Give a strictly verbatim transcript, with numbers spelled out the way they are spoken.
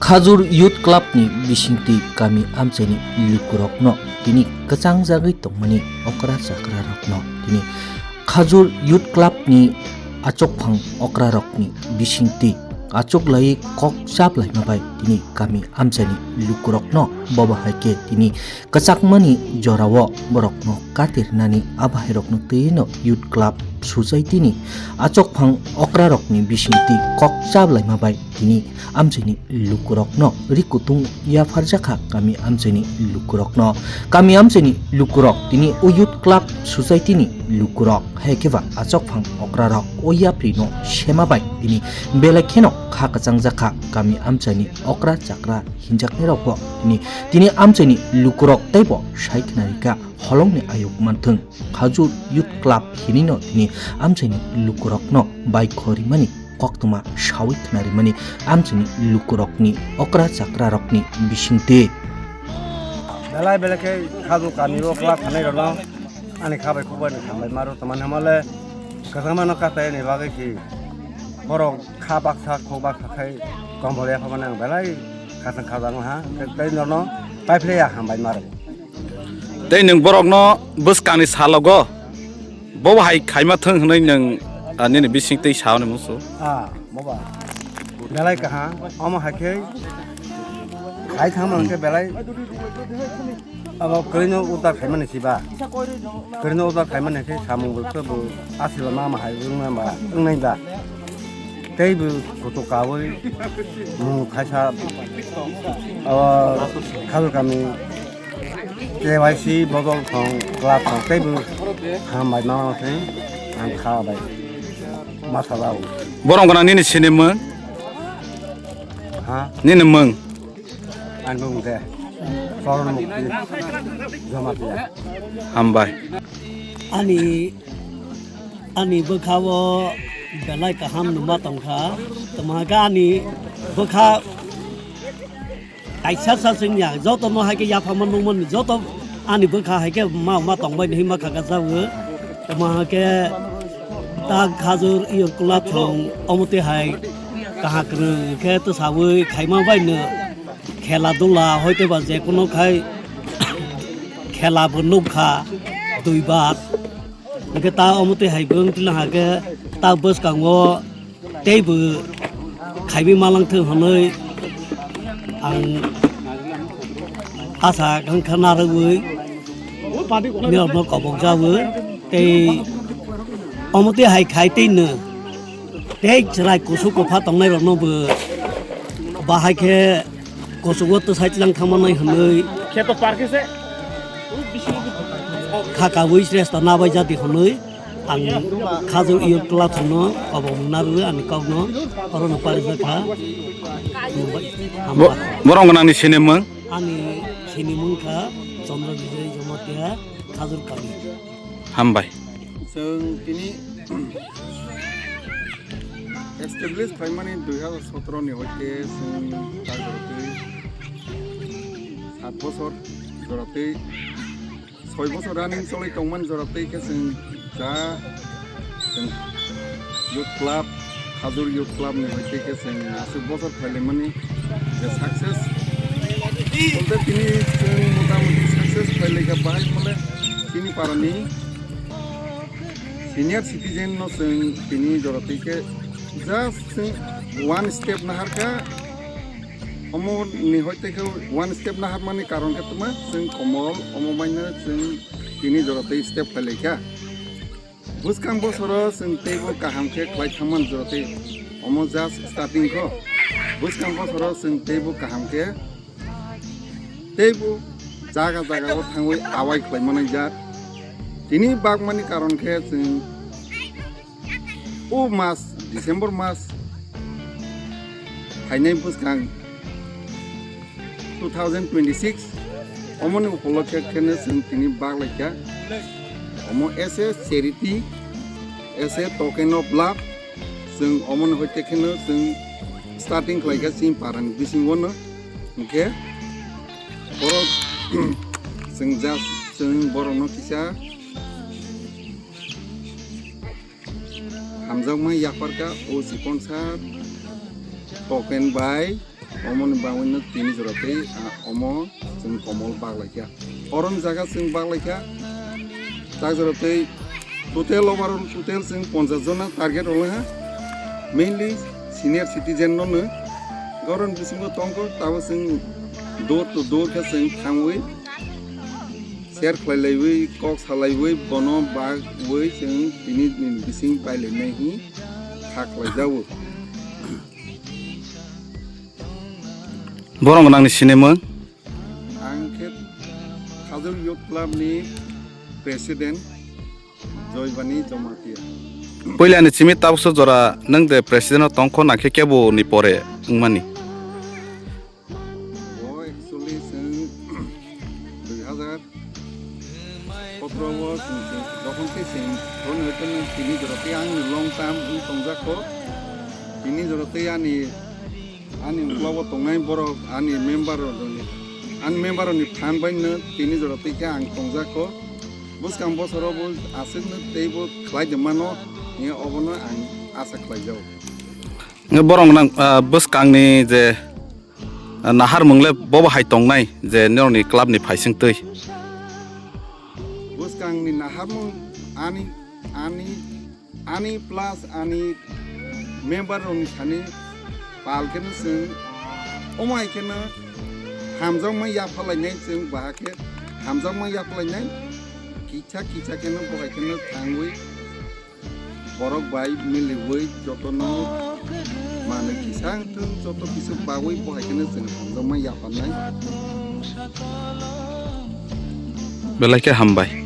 Khajur Youth Club ni bisingtwi kami amchaini lukurokno tini kwchangjagwi tongmani okra chakrarokno tini Khajur Youth Club ni achukphang okrarokni bisingtwi achuklaiwi kok chaplaima bai tini kami amchaini lukurokno bobo hai khe tini kwchakmani jorao borokno katirnani abahairokno twino Youth Club Society ni achukphang okrarokni bisingtwi kok chaplaima bai tini amchaini lukurokno ri kutung yapharjakha kami amchaini lukurokno. Kami amchaini lukurok tini o Youth Club Society ni lukurok hai khe ba achukphang okrarok o yaprino sema bai tini belai kheno kha kwchangjakha kami amchaini okra chakra hinjaknairokbo tini, tini amchaini lukurok teibo sai khnarikha holongni ayuk manthung. Khajur Youth Club hinino tini amchaini lukurokno bai khorimani koktwma sawi khnarimani amchaini lukurokni okra chakrarokni bisingtwi. Belai belai khe Khajur kami o club thanairokno ani kha bai khuk bai ni hambai maro tongmani hamale kwchangma no katai ni bagwi si borok kha baksa khuk baksa khai kombol yapha mani ang belai khasang khajang ha tei norno paiphlaiya hambai maro. Tei nwng borokno bwskangni salogo bo hai khaima thwng hwnwi nwng, ah, nini bisingtwi sa hwnwi musu. Ah, boba. Belai kaham. Omo hai khe khai thangma hwnkhe belai abo kwrwino udar khaimani siba. Kwrwino udar khaimani khe samung bo khe bo asila mama hai wngma ba, wngnai ba. Tei bo kutuk kaui mung khaisa abo Khajur kami K Y C bodol thong, club thong, teibo hambai mama thai ang kha bai masa lau. Borong gana nini sini mung? Ha? Nini mung? Ang mung de. Soron Mukti Jamatia. Hambai. Ani, ani bwkha o belai kaham numa tongkha. Tama khe ani bwkha kaisa sa sing ya, joto no hai khe yapha man nung man, joto ani bwkha hai khe ma, ma tong bai ni ma kha ka jago. Tama hai khe ta Khajur iyo kula thong omo twi hai kaham kwrwng khe to sawi khaima bai no khela dula hoite ba je kono khai khela bo nuk kha dui bar. Hwnkhe ta omo twi hai bwrwng twilang hakhe ta bwskango teibo khaiwi malangthwng hwnwi ang asa wngkha narwgwi nirokno kobokjago tei omo twi hai khai tei nw tei chwrai kusu kwpha tongnairokno bo bahai khe kuchugo twsai tlang thangmanai hwnwi kheto parkhe se kha kawi sresta nabai jadi hwnwi ang Khajur iyo kla thangno kobong narwi ani kokno orono parijak kha. Bo-, hambai. Borok gwnangni sinimung? Ani sinimung kha Chandra Vijay Jamatia, Khajur kami. Hambai. Chwng tini establish khlaimani dui hazar sotoro ni hoite chwng ta joratwi sat bochor joratwi soi bochor running choli tongmani joratwi khe chwng ja chwng youth club, Khajur youth club ni hoite khe chwng aswk bochor khailaimani je success. Bolte tini chwng motamuti success khailaikha bahai mole chini parani senior citizen no chwng tini joratwi khe just chwng one step naharkha, omo ni hoite khe one step naharmani karon khe tma chwng komol omo baino chwng tini joratwi step khailaikha. Bwskang bosoro chwng teibo kaham khe khlai thangmani joratwi omo just starting kho. Bwskang bosoro chwng teibo kaham khe teibo jaga jaga o thangwi awai khlai manai jak. Tini bagmani karon khe chwng o mas December mas phainai bwskang two thousand twenty-six omoni upolokhe kheno chwng tini bak laikha. Omo as a charity, as a token of love, chwng omoni hoite kheno chwng starting khlaikha chini parani bisingo no. Hwnkhe borok chwng just chwng borokno kisa hamjakma yapharkha o chikon sar token bai Omoni bagwino tini jora tei, ah, omo chwng komol baklaikha. Orom jaga chwng baklaikha. Tak jora tei total overall total chwng ponchash jona target rwlaha. Mainly senior citizen no no. Goron bisingo tongkho tabo chwng door to door khe chwng thangwi share khlailaiwi kok salaiwi bono bagwi chwng tini ni bising pailainai hi kha khlaijago. Borok nangni sinimung? Ang khe Khajur Youth Club ni President Joybani Jamatia. Puila ni simi tabukso jora nwng de President o tongkho nangkhe kebo ni pore wngmani? Bo actually chwng dui hazar sotro o chwng se, jokhon se chwng, jokhon hoito nw tini jora tei ang long term wng tongjak kho. Tini jora tei ani, ani uklogo tongnai borok, ani member rok, ani member rokni phan bai nw tini jora tei khe ang tongjak kho. Bwskang bosoro bo aswk nw tei bo khlai de mano, ni obono ang asa khlai jago. Borok nang, ah, bwskangni je naharmung le bobo hai tongnai je norokni club ni phaising twi? Bwskangni naharmung ani, ani, ani plus ani member rokni thani pal khe no chwng omo hai khe no hamjakma yapha lainai, chwng bahai khe hamjakma yapha lainai, kisa kisa khe no bo hai khe no thangwi borok bai miliwi jotono manwi kisa wngthwng, joto kisa bagwi bo hai kheno chwng hamjakma yapharnai. Belai khe hambai.